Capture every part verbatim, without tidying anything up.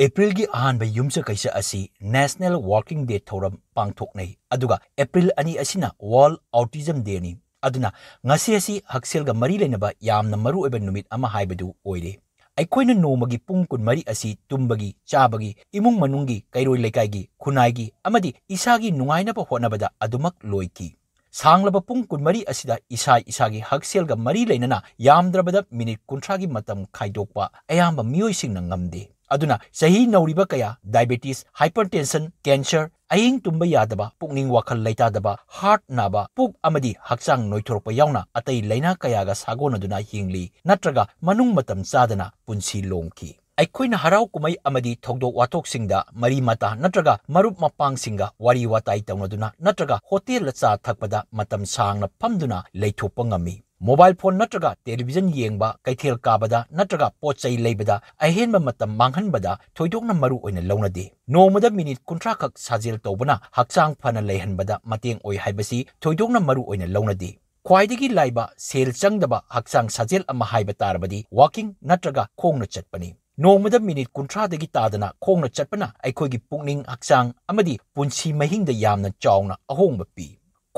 ꯑꯦꯄ꯭ꯔꯤꯜꯒꯤ ꯑꯍꯥꯟꯕ ꯌꯨꯝꯁꯀꯩꯁ ꯑꯁꯤ National Walking Day ꯊꯧꯔꯝ ꯄꯥꯡꯊꯣꯛꯅꯩ, ꯑꯗꯨꯒ ꯑꯦꯄ꯭ꯔꯤꯜ ꯑꯅꯤ ꯑꯁꯤꯅ World Autism Dayꯅꯤ꯫ ꯑꯗꯨꯅ ꯉꯁꯤ ꯑꯁꯤ ꯍꯛꯁꯦꯜꯒ ꯃꯔꯤ ꯂꯩꯅꯕ ꯌꯥꯝꯅ ꯃꯔꯨꯑꯣꯏꯕ ꯅꯨꯃꯤꯠ ꯑꯃ ꯍꯥꯏꯕꯗꯨ ꯑꯣꯏꯔꯦ꯫ ꯑꯩꯈꯣꯏꯅ ꯅꯣꯡꯃꯒꯤ ꯄꯨꯡ ꯀꯨꯟꯃꯔꯤ ꯑꯁꯤ ꯇꯨꯝꯕꯒꯤ, ꯆꯥꯕꯒꯤ, ꯏꯃꯨꯡ ꯃꯅꯨꯡꯒꯤ, ꯀꯩꯔꯣꯏ ꯂꯩꯀꯥꯏꯒꯤ, ꯈꯨꯟꯅꯥꯏꯒꯤ ꯑꯃꯗꯤ ꯏꯁꯥꯒꯤ ꯅꯨꯡꯉꯥꯏꯅꯕ ꯍꯣꯠꯅꯕꯗ ꯑꯗꯨꯃꯛ ꯂꯣꯏꯈꯤ꯫ ꯁꯥꯡꯂꯕ ꯄꯨꯡ ꯀꯨꯟꯃꯔꯤ ꯑꯁꯤꯗ ꯏꯁꯥ ꯏꯁꯥꯒꯤ ꯍꯛꯁꯦꯜꯒ ꯃꯔꯤ ꯂꯩꯅꯅ ꯌꯥꯝꯗ꯭ꯔꯕꯗ ꯃꯤꯅꯤꯠ ꯀꯨꯟꯊ꯭ꯔꯥꯒꯤ ꯃꯇꯝ ꯈꯥꯏꯗꯣꯛꯄ ꯑꯌꯥꯝꯕ ꯃꯤꯑꯣꯏꯁꯤꯡꯅ ꯉꯝꯗꯦ꯫ ꯑꯗꯨꯅ ꯆꯍꯤ ꯅꯧꯔꯤꯕ ꯀꯌꯥ diabetes, hypertension, cancer, ꯑꯍꯤꯡ ꯇꯨꯝꯕ ꯌꯥꯗꯕ, ꯄꯨꯛꯅꯤꯡ ꯋꯥꯈꯜ ꯂꯩꯇꯥꯗꯕ, heart ꯅꯥꯕ, ꯄꯨꯛ ꯑꯃꯗꯤ ꯍꯛꯆꯥꯡ ꯅꯣꯏꯊꯣꯔꯛꯄ ꯌꯥꯎꯅ ꯑꯇꯩ ꯂꯥꯏꯅꯥ ꯀꯌꯥꯒ ꯁꯥꯒꯣꯟꯅꯗꯨꯅ ꯍꯤꯡꯂꯤ ꯅꯠꯇ꯭ꯔꯒ ꯃꯅꯨꯡ ꯃꯇꯝ ꯆꯥꯗꯅ ꯄꯨꯟꯁꯤ ꯂꯣꯝꯈꯤ꯫ ꯑꯩꯈꯣꯏꯅ ꯍꯔꯥꯎ ꯀꯨꯝꯍꯩ ꯑꯃꯗꯤ ꯊꯧꯗꯣꯛ ꯋꯥꯊꯣꯛꯁꯤꯡꯗ ꯃꯔꯤ ꯃꯇꯥ ꯅꯠꯇ꯭ꯔꯒ ꯃꯔꯨꯞ ꯃꯄꯥꯡꯁꯤꯡꯒ ꯋꯥꯔꯤ ꯋꯥꯇꯥꯏ ꯇꯧꯅꯗꯨꯅ ꯅꯠꯇ꯭ꯔꯒ ꯍꯣꯇꯦꯜꯗ ꯆꯥ ꯊꯛꯄꯗ ꯃꯇꯝ ꯁꯥꯡꯅ ꯐꯝꯗꯨꯅ ꯂꯩꯊꯣꯛꯄ ꯉꯝꯃꯤ꯫ ꯃꯣꯕꯥꯏꯜ ꯐꯣꯟ ꯅꯠꯇ꯭ꯔꯒ ꯇꯦꯂꯤꯚꯤꯖꯟ ꯌꯦꯡꯕ, ꯀꯩꯊꯦꯜ ꯀꯥꯕꯗ ꯅꯠꯇ꯭ꯔꯒ ꯄꯣꯠ ꯆꯩ ꯂꯩꯕꯗ ꯑꯍꯦꯟꯕ ꯃꯇꯝ ꯃꯥꯡꯍꯟꯕꯗ ꯊꯣꯏꯗꯣꯛꯅ ꯃꯔꯨ ꯑꯣꯏꯅ ꯂꯧꯅꯗꯦ꯫ ꯅꯣꯡꯃꯗ ꯃꯤꯅꯤꯠ ꯀꯨꯟꯊ꯭ꯔꯥ ꯈꯛ ꯁꯥꯖꯦꯜ ꯇꯧꯕꯅ ꯍꯛꯆꯥꯡ ꯐꯅ ꯂꯩꯍꯟꯕꯗ ꯃꯇꯦꯡ ꯑꯣꯏ ꯍꯥꯏꯕꯁꯤ ꯊꯣꯏꯗꯣꯛꯅ ꯃꯔꯨ ꯑꯣꯏꯅ ꯂꯧꯅꯗꯦ꯫ ꯈ꯭ꯋꯥꯏꯗꯒꯤ ꯂꯥꯏꯕ, ꯁꯦꯜ ꯆꯪꯗꯕ ꯍꯛꯆꯥꯡ ꯁꯥꯖꯦꯜ ꯑꯃ ꯍꯥꯏꯕ ꯇꯥꯔꯕꯗꯤ walking ꯅꯠꯇ꯭ꯔꯒ ꯈꯣꯡꯅ ꯆꯠꯄꯅꯤ꯫ ꯅꯣꯡꯃꯗ ꯃꯤꯅꯤꯠ ꯀꯨꯟꯊ꯭ꯔꯥꯗꯒꯤ ꯇꯥꯗꯅ ꯈꯣꯡꯅ ꯆꯠꯄꯅ ꯑꯩꯈꯣꯏꯒꯤ ꯄꯨꯛꯅꯤꯡ, ꯍꯛꯆꯥꯡ ꯑꯃꯗꯤ ꯄꯨꯟꯁꯤ ꯃꯍꯤꯡꯗ ꯌꯥꯝꯅ ꯆꯥꯎꯅ ꯑꯍꯣꯡꯕ ꯄꯤ꯫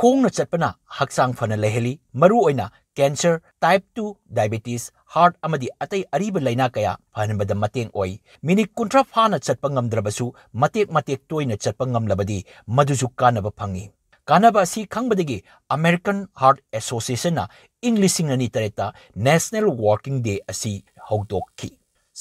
ꯈꯣꯡꯅ ꯆꯠꯄꯅ ꯍꯛꯆꯥꯡ ꯐꯅ ꯂꯩꯍꯜꯂꯤ, ꯃꯔꯨꯑꯣꯏꯅ cancer, type two diabetes, heart ꯑꯃꯗꯤ ꯑꯇꯩ ꯑꯔꯤꯕ ꯂꯥꯏꯅꯥ ꯀꯌꯥ ꯐꯍꯟꯕꯗ ꯃꯇꯦꯡ ꯑꯣꯏ꯫ ꯃꯤꯅꯤꯠ ꯀꯨꯟꯊ꯭ꯔꯥ ꯐꯥꯅ ꯆꯠꯄ ꯉꯝꯗ꯭ꯔꯕꯁꯨ ꯃꯇꯦꯛ ꯃꯇꯦꯛ ꯇꯣꯏꯅ ꯆꯠꯄ ꯉꯝꯂꯕꯗꯤ ꯃꯗꯨꯁꯨ ꯀꯥꯟꯅꯕ ꯐꯪꯏ꯫ ꯀꯥꯟꯅꯕ ꯑꯁꯤ ꯈꯪꯕꯗꯒꯤ American Heart Associationꯅ ꯏꯪ ꯂꯤꯁꯤꯡ ꯑꯅꯤ ꯇꯔꯦꯠꯇ National Walking Day ꯑꯁꯤ ꯍꯧꯗꯣꯛꯈꯤ꯫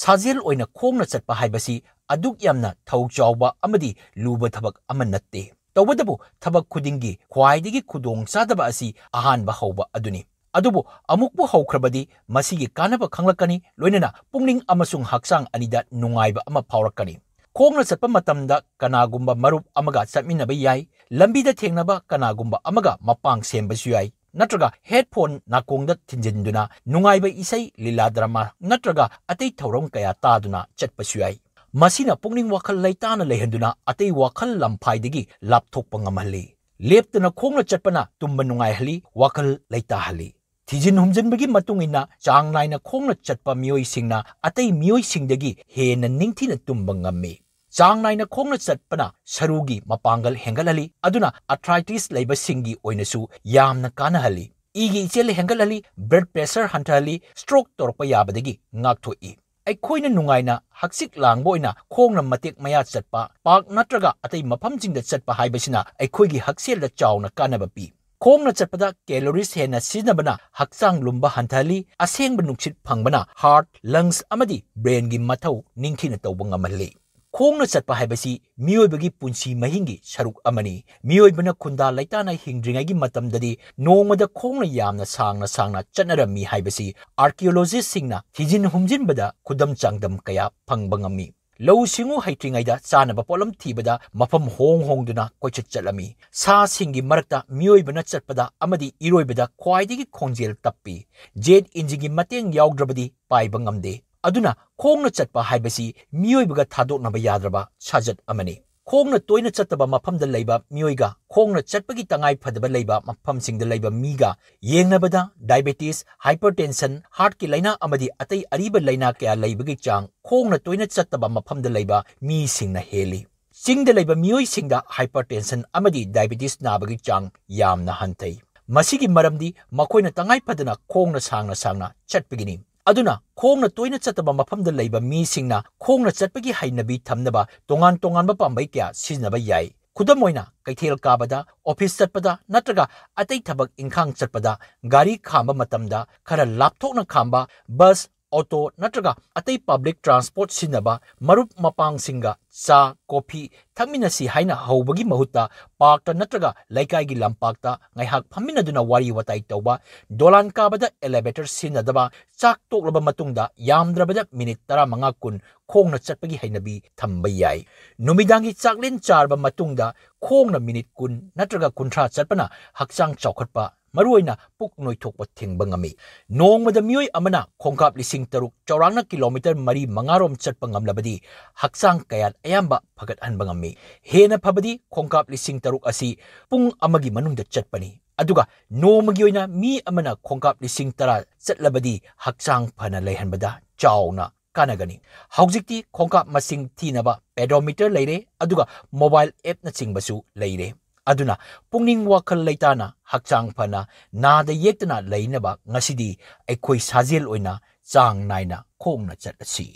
ꯁꯥꯖꯦꯜ ꯑꯣꯏꯅ ꯈꯣꯡꯅ ꯆꯠꯄ ꯍꯥꯏꯕꯁꯤ ꯑꯗꯨꯛ ꯌꯥꯝꯅ ꯊꯧ ꯆꯥꯎꯕ ꯑꯃꯗꯤ ꯂꯨꯕ ꯊꯕꯛ ꯑꯃ ꯅꯠꯇꯦ꯫ ꯇꯧꯕꯇꯕꯨ ꯊꯕꯛ ꯈꯨꯗꯤꯡꯒꯤ ꯈ꯭ꯋꯥꯏꯗꯒꯤ ꯈꯨꯗꯣꯡ ꯆꯥꯗꯕ ꯑꯁꯤ ꯑꯍꯥꯟꯕ ꯍꯧꯕ ꯑꯗꯨꯅꯤ꯫ ꯑꯗꯨꯕꯨ ꯑꯃꯨꯛꯄꯨ ꯍꯧꯈ꯭ꯔꯕꯗꯤ ꯃꯁꯤꯒꯤ ꯀꯥꯟꯅꯕ ꯈꯪꯂꯛꯀꯅꯤ, ꯂꯣꯏꯅꯅ ꯄꯨꯛꯅꯤꯡ ꯑꯃꯁꯨꯡ ꯍꯛꯆꯥꯡ ꯑꯅꯤꯗ ꯅꯨꯡꯉꯥꯏꯕ ꯑꯃ ꯐꯥꯎꯔꯛꯀꯅꯤ꯫ ꯈꯣꯡꯅ ꯆꯠꯄ ꯃꯇꯝꯗ ꯀꯅꯥꯒꯨꯝꯕ ꯃꯔꯨꯞ ꯑꯃꯒ ꯆꯠꯃꯤꯟꯅꯕ ꯌꯥꯏ, ꯂꯝꯕꯤꯗ ꯊꯦꯡꯅꯕ ꯀꯅꯥꯒꯨꯝꯕ ꯑꯃꯒ ꯃꯄꯥꯡ ꯁꯦꯝꯕꯁꯨ ꯌꯥꯏ, ꯅꯠꯇ꯭ꯔꯒ headphone ꯅꯥꯀꯣꯡꯗ ꯊꯤꯟꯖꯤꯟꯗꯨꯅ ꯅꯨꯡꯉꯥꯏꯕ ꯏꯁꯩ, ꯂꯤꯂꯥ ꯗ꯭ꯔꯃꯥ ꯅꯠꯇ꯭ꯔꯒ ꯑꯇꯩ ꯊꯧꯔꯝ ꯀꯌꯥ ꯇꯥꯗꯨꯅ ꯆꯠꯄꯁꯨ ꯌꯥꯏ꯫ ꯃꯁꯤꯅ ꯄꯨꯛꯅꯤꯡ ꯋꯥꯈꯜ ꯂꯩꯇꯥꯅ ꯂꯩꯍꯟꯗꯨꯅ ꯑꯇꯩ ꯋꯥꯈꯜ ꯂꯝꯐꯥꯏꯗꯒꯤ ꯂꯥꯞꯊꯣꯛꯄ ꯉꯝꯍꯜꯂꯤ꯫ ꯂꯦꯞꯇꯅ ꯈꯣꯡꯅ ꯆꯠꯄꯅ ꯇꯨꯝꯕ ꯅꯨꯡꯉꯥꯏꯍꯜꯂꯤ, ꯋꯥꯈꯜ ꯂꯩꯇꯥꯍꯜꯂꯤ꯫ ꯊꯤꯖꯤꯟ ꯍꯨꯝꯖꯤꯟꯕꯒꯤ ꯃꯇꯨꯡ ꯏꯟꯅ ꯆꯥꯡ ꯅꯥꯏꯅ ꯈꯣꯡꯅ ꯆꯠꯄ ꯃꯤꯑꯣꯏꯁꯤꯡꯅ ꯑꯇꯩ ꯃꯤꯑꯣꯏꯁꯤꯡꯗꯒꯤ ꯍꯦꯟꯅ ꯅꯤꯡꯊꯤꯅ ꯇꯨꯝꯕ ꯉꯝꯃꯤ꯫ ꯆꯥꯡ ꯅꯥꯏꯅ ꯈꯣꯡꯅ ꯆꯠꯄꯅ ꯁꯔꯨꯒꯤ ꯃꯄꯥꯡꯒꯜ ꯍꯦꯟꯒꯠꯍꯜꯂꯤ, ꯑꯗꯨꯅ arthritis ꯂꯩꯕꯁꯤꯡꯒꯤ ꯑꯣꯏꯅꯁꯨ ꯌꯥꯝꯅ ꯀꯥꯟꯅꯍꯜꯂꯤ꯫ ꯏꯒꯤ ꯏꯆꯦꯜ ꯍꯦꯟꯒꯠꯍꯜꯂꯤ, blood pressure ꯍꯟꯊꯍꯜꯂꯤ, stroke ꯇꯧꯔꯛꯄ ꯌꯥꯕꯗꯒꯤ ꯉꯥꯛꯊꯣꯛꯏ꯫ ꯑꯩꯈꯣꯏꯅ ꯅꯨꯡꯉꯥꯏꯅ ꯍꯛꯆꯤꯛ ꯂꯥꯡꯕ ꯑꯣꯏꯅ ꯈꯣꯡꯅ ꯃꯇꯦꯛ ꯃꯌꯥ ꯆꯠꯄ, park ꯅꯠꯇ꯭ꯔꯒ ꯑꯇꯩ ꯃꯐꯝꯁꯤꯡꯗ ꯆꯠꯄ ꯍꯥꯏꯕꯁꯤꯅ ꯑꯩꯈꯣꯏꯒꯤ ꯍꯛꯁꯦꯜꯗ ꯆꯥꯎꯅ ꯀꯥꯟꯅꯕ ꯄꯤ꯫ ꯈꯣꯡꯅ ꯆꯠꯄꯗ calories ꯍꯦꯟꯅ ꯁꯤꯖꯤꯟꯅꯕꯅ ꯍꯛꯆꯥꯡ ꯂꯨꯝꯕ ꯍꯟꯊꯍꯜꯂꯤ, ꯑꯁꯦꯡꯕ ꯅꯨꯡꯁꯤꯠ ꯐꯪꯕꯅ heart, lungs ꯑꯃꯗꯤ brainꯒꯤ ꯃꯊꯧ ꯅꯤꯡꯊꯤꯅ ꯇꯧꯕ ꯉꯝꯍꯜꯂꯤ꯫ ꯈꯣꯡꯅ ꯆꯠꯄ ꯍꯥꯏꯕꯁꯤ ꯃꯤꯑꯣꯏꯕꯒꯤ ꯄꯨꯟꯁꯤ ꯃꯍꯤꯡꯒꯤ ꯁꯔꯨꯛ ꯑꯃꯅꯤ꯫ ꯃꯤꯑꯣꯏꯕꯅ ꯈꯨꯟꯗꯥ ꯂꯩꯇꯥꯅ ꯍꯤꯡꯗ꯭ꯔꯤꯉꯩꯒꯤ ꯃꯇꯝꯗꯗꯤ ꯅꯣꯡꯃꯗ ꯈꯣꯡꯅ ꯌꯥꯝꯅ ꯁꯥꯡꯅ ꯁꯥꯡꯅ ꯆꯠꯅꯔꯝꯃꯤ ꯍꯥꯏꯕꯁꯤ archaeologistꯁꯤꯡꯅ ꯊꯤꯖꯤꯟ ꯍꯨꯝꯖꯤꯟꯕꯗ ꯈꯨꯗꯝ ꯆꯥꯡꯗꯝ ꯀꯌꯥ ꯐꯪꯕ ꯉꯝꯃꯤ꯫ ꯂꯧꯎ ꯁꯤꯡꯎ ꯍꯩꯇ꯭ꯔꯤꯉꯩꯗ ꯆꯥꯅꯕ ꯄꯣꯠꯂꯝ ꯊꯤꯕꯗ ꯃꯐꯝ ꯍꯣꯡ ꯍꯣꯡꯗꯨꯅ ꯀꯣꯏꯆꯠ ꯆꯠꯂꯝꯃꯤ꯫ ꯁꯥꯁꯤꯡꯒꯤ ꯃꯔꯛꯇ ꯃꯤꯑꯣꯏꯕꯅ ꯆꯠꯄꯗ ꯑꯃꯗꯤ ꯏꯔꯣꯏꯕꯗ ꯈ꯭ꯋꯥꯏꯗꯒꯤ ꯈꯣꯡꯖꯦꯜ ꯇꯞꯄꯤ꯫ Jet engineꯒꯤ ꯃꯇꯦꯡ ꯌꯥꯎꯗ꯭ꯔꯕꯗꯤ ꯄꯥꯏꯕ ꯉꯝꯗꯦ꯫ ꯑꯗꯨꯅ ꯈꯣꯡꯅ ꯆꯠꯄ ꯍꯥꯏꯕꯁꯤ ꯃꯤꯑꯣꯏꯕꯒ ꯊꯥꯗꯣꯛꯅꯕ ꯌꯥꯗ꯭ꯔꯕ ꯁꯥꯖꯠ ꯑꯃꯅꯤ꯫ ꯈꯣꯡꯅ ꯇꯣꯏꯅ ꯆꯠꯇꯕ ꯃꯐꯝꯗ ꯂꯩꯕ ꯃꯤꯑꯣꯏꯒ ꯈꯣꯡꯅ ꯆꯠꯄꯒꯤ ꯇꯉꯥꯏ ꯐꯗꯕ ꯂꯩꯕ ꯃꯐꯝꯁꯤꯡꯗ ꯂꯩꯕ ꯃꯤꯒ ꯌꯦꯡꯅꯕꯗ diabetes, hypertension, heartꯀꯤ ꯂꯥꯏꯅꯥ ꯑꯃꯗꯤ ꯑꯇꯩ ꯑꯔꯤꯕ ꯂꯥꯏꯅꯥ ꯀꯌꯥ ꯂꯩꯕꯒꯤ ꯆꯥꯡ ꯈꯣꯡꯅ ꯇꯣꯏꯅ ꯆꯠꯇꯕ ꯃꯐꯝꯗ ꯂꯩꯕ ꯃꯤꯁꯤꯡꯅ ꯍꯦꯜꯂꯤ꯫ ꯆꯤꯡꯗ ꯂꯩꯕ ꯃꯤꯑꯣꯏꯁꯤꯡꯗ hypertension ꯑꯃꯗꯤ diabetes ꯅꯥꯕꯒꯤ ꯆꯥꯡ ꯌꯥꯝꯅ ꯍꯟꯊꯩ꯫ ꯃꯁꯤꯒꯤ ꯃꯔꯝꯗꯤ ꯃꯈꯣꯏꯅ ꯇꯉꯥꯏ ꯐꯗꯅ ꯈꯣꯡꯅ ꯁꯥꯡꯅ ꯁꯥꯡꯅ ꯆꯠꯄꯒꯤꯅꯤ꯫ ꯑꯗꯨꯅ ꯈꯣꯡꯅ ꯇꯣꯏꯅ ꯆꯠꯇꯕ ꯃꯐꯝꯗ ꯂꯩꯕ ꯃꯤꯁꯤꯡꯅ ꯈꯣꯡꯅ ꯆꯠꯄꯒꯤ ꯍꯩꯅꯕꯤ ꯊꯝꯅꯕ ꯇꯣꯉꯥꯟ ꯇꯣꯉꯥꯟꯕ ꯄꯥꯝꯕꯩ ꯀꯌꯥ ꯁꯤꯖꯤꯟꯅꯕ ꯌꯥꯏ꯫ ꯈꯨꯗꯝ ꯑꯣꯏꯅ, ꯀꯩꯊꯦꯜ ꯀꯥꯕꯗ, office ꯆꯠꯄꯗ ꯅꯠꯇ꯭ꯔꯒ ꯑꯇꯩ ꯊꯕꯛ ꯏꯪꯈꯥꯡ ꯆꯠꯄꯗ ꯒꯥꯔꯤ ꯈꯥꯝꯕ ꯃꯇꯝꯗ ꯈꯔ ꯂꯥꯞꯊꯣꯛꯅ ꯈꯥꯝꯕ, bus, auto ꯅꯠꯇ꯭ꯔꯒ ꯑꯇꯩ public transport ꯁꯤꯖꯤꯟꯅꯕ, ꯃꯔꯨꯞ ꯃꯄꯥꯡꯁꯤꯡꯒ ꯆꯥ, coffee ꯊꯛꯃꯤꯟꯅꯁꯤ ꯍꯥꯏꯅ ꯍꯧꯕꯒꯤ ꯃꯍꯨꯠꯇ parkꯇ ꯅꯠꯇ꯭ꯔꯒ ꯂꯩꯀꯥꯏꯒꯤ ꯂꯝꯄꯥꯛꯇ ꯉꯥꯏꯍꯥꯛ ꯐꯝꯃꯤꯟꯅꯗꯨꯅ ꯋꯥꯔꯤ ꯋꯥꯇꯥꯏ ꯇꯧꯕ, ꯗꯣꯂꯥꯟ ꯀꯥꯕꯗ elevator ꯁꯤꯖꯤꯟꯅꯗꯕ, ꯆꯥꯛ ꯇꯣꯛꯂꯕ ꯃꯇꯨꯡꯗ ꯌꯥꯝꯗ꯭ꯔꯕꯗ minute ꯇꯔꯥꯃꯉꯥ ꯀꯨꯟ ꯈꯣꯡꯅ ꯆꯠꯄꯒꯤ ꯍꯩꯅꯕꯤ ꯊꯝꯕ ꯌꯥꯏ꯫ ꯅꯨꯃꯤꯗꯥꯡꯒꯤ ꯆꯥꯛꯂꯦꯟ ꯆꯥꯔꯕ ꯃꯇꯨꯡꯗ ꯈꯣꯡꯅ minute ꯀꯨꯟ ꯅꯠꯇ꯭ꯔꯒ ꯀꯨꯟꯊ꯭ꯔꯥ ꯆꯠꯄꯅ ꯍꯛꯆꯥꯡ ꯆꯥꯎꯈꯠꯄ, ꯃꯔꯨꯑꯣꯏꯅ ꯄꯨꯛ ꯅꯣꯏꯊꯣꯛꯄ ꯊꯤꯡꯕ ꯉꯝꯃꯤ꯫ ꯅꯣꯡꯃꯗ ꯃꯤꯑꯣꯏ ꯑꯃꯅ ꯈꯣꯡꯀꯥꯞ ꯂꯤꯁꯤꯡ ꯇꯔꯨꯛ, ꯆꯥꯎꯔꯥꯛꯅ kilometre ꯃꯔꯤ ꯃꯉꯥ ꯔꯣꯝ ꯆꯠꯄ ꯉꯝꯂꯕꯗꯤ ꯍꯛꯆꯥꯡ ꯀꯌꯥꯠ ꯑꯌꯥꯝꯕ ꯐꯒꯠꯍꯟꯕ ꯉꯝꯃꯤ꯫ ꯍꯦꯟꯅ ꯐꯕꯗꯤ ꯈꯣꯡꯀꯥꯞ ꯂꯤꯁꯤꯡ ꯇꯔꯨꯛ ꯑꯁꯤ ꯄꯨꯡ ꯑꯃꯒꯤ ꯃꯅꯨꯡꯗ ꯆꯠꯄꯅꯤ꯫ ꯑꯗꯨꯒ ꯅꯣꯡꯃꯒꯤ ꯑꯣꯏꯅ ꯃꯤ ꯑꯃꯅ ꯈꯣꯡꯀꯥꯞ ꯂꯤꯁꯤꯡ ꯇꯔꯥ ꯆꯠꯂꯕꯗꯤ ꯍꯛꯆꯥꯡ ꯐꯅ ꯂꯩꯍꯟꯕꯗ ꯆꯥꯎꯅ ꯀꯥꯟꯅꯒꯅꯤ꯫ ꯍꯧꯖꯤꯛꯇꯤ ꯈꯣꯡꯀꯥꯞ ꯃꯁꯤꯡ ꯊꯤꯅꯕ pedometer ꯂꯩꯔꯦ, ꯑꯗꯨꯒ mobile appꯅꯆꯤꯡꯕꯁꯨ ꯂꯩꯔꯦ꯫ ꯑꯗꯨꯅ ꯄꯨꯛꯅꯤꯡ ꯋꯥꯈꯜ ꯂꯩꯇꯥꯅ ꯍꯛꯆꯥꯡ ꯐꯅ ꯅꯥꯗ ꯌꯦꯛꯇꯅ ꯂꯩꯅꯕ ꯉꯁꯤꯗꯤ ꯑꯩꯈꯣꯏ ꯁꯥꯖꯦꯜ ꯑꯣꯏꯅ ꯆꯥꯡ ꯅꯥꯏꯅ ꯈꯣꯡꯅ ꯆꯠꯂꯁꯤ꯫